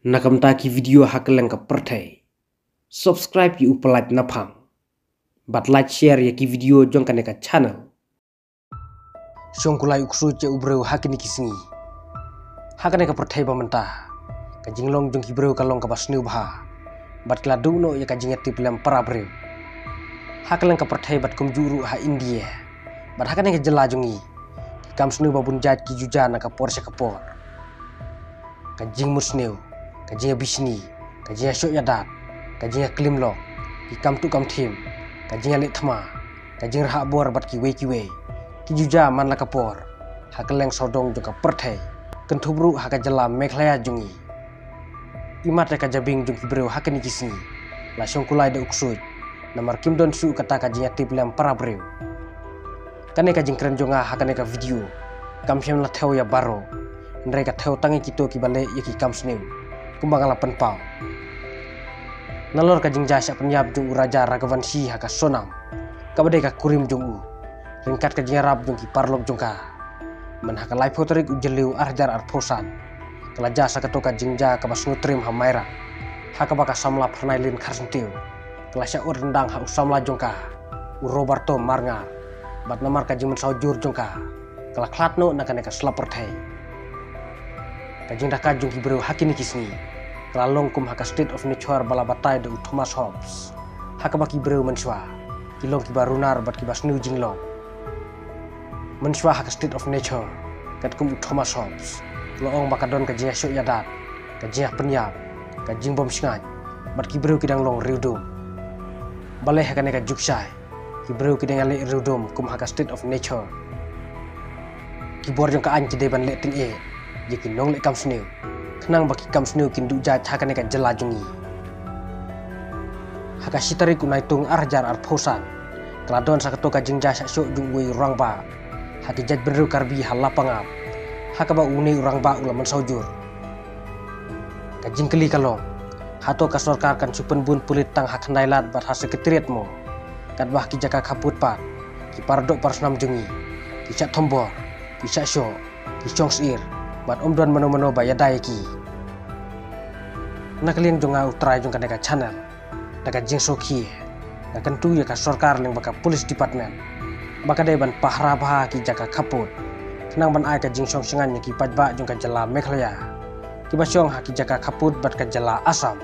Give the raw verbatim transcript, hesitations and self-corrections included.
Na ka bynta ki video ha kylleng ka pyrthei, subscribe ïa u Palat Naphang bad like share ïa ki video jong kane ka channel. Shong kulai u ksuid ïa u briew ha kine ki sngi. Ha kane ka pyrthei ba mynta, ka jinglong jong ki briew ka long kaba sniew bha bad ki la duh noh ïa ka jingïatip lem para briew. Ha kylleng ka pyrthei bad kumjuh ruh ha India bad ha kane ka jylla jong ngi, ki kam sniew ba bun jait ki ju jia na ka por sha ka por. Ka jingmut sniew, ka jingïabishni, ka jingïashoh ïadat, ka jingïaklim lok, ki kam tuh kam thim, ka jingïaleh thma, ka jingrhah bor bad kiwei kiwei, ki ju jia man la ka por ha kylleng sawdong jong ka pyrthei, kynthup ruh ha ka jylla Meghalaya jong ngi. Imat ïa ka jabieng jong ki briew ha kine ki sngi la shong kulai da u ksuid, namar kim don shuh kata ka jingïatip lem para briew. Kane ka jingkren jong nga ha kane ka video kam shym la thew ïa baroh, hynrei ka thew tang ïa kito kiba leh ïa ki kam sniew kumba nga la pynpaw. Nalor ka jingjia shah pynïap jong u Raja Raghuvanshi ha ka Sonam, kaba dei ka kurim jong u, ryngkat ka jingïarap jong ki paralok jong ka, mynha ka laiphew tarik u Jylliew arhajar arphew san, ka la jia sa kato ka jingjia kaba sngewtriem ha Mairang, ha kaba ka samla Pyrnailin Kharsyntiew ka la shah ud ryndang ha u samla jong ka, u Roberto Marngar, bad namar ka jingmynsaw jur jong ka, ka la khlad noh na kane ka sla pyrthei. Ka jingdhaka jong ki briew ha kine ki sngi ka la long kum ha ka State of Nature ba la batai da u Thomas Hobbes, ha kaba ki briew mynshuwa ki long kiba runar bad kiba sniew jinglong. Mynshuwa ha ka State of Nature, katkum u Thomas Hobbes, la ong ba ka don ka jingïashoh ïadat, ka jingïapynïap, ka jingbym shngaiñ, bad ki briew ki dang long riewdum. Balei ha kane ka juk shai ki briew ki dang ïaleh riewdum kum ha ka State of Nature? Ki bor jong ka aiñ ki dei ban leh tyngeh ïa ki nongleh kam sniew, khnang ba ki kam sniew kin duh jait ha kane ka jylla jong ngi. Ha ka shi tarik u Naitung arhajar arphew san, ka la don sa kato ka jingjia shah shoh jong uwei u rangbah ha ki jaitbynriew Karbi ha Lapangap, ha kaba une u rangbah u la mynsaw jur. Ka jingkylli ka long, hato ka sorkar kan shu pynbun pulit tang ha Khyndai Lad bad ha Secretariat mo? Katba ha ki jaka khappud pat, ki paradoh parasnam jong ngi ki shah thombor, ki shah shoh, ki shong syier, bad ym don mano mano ba ïada ïa ki. Na ka liang jong nga u trai jong kane ka channel, da ka jingsngewkhia, nga kyntu ïa ka sorkar lyngba ka police department ba ka dei ban pahara bha ki jaka khappud, khnang ban ai ka jingshong shngaiñ ïa ki paidbah jong ka jylla Meghalaya kiba shong ha ki jaka khappud bad ka jylla Assam.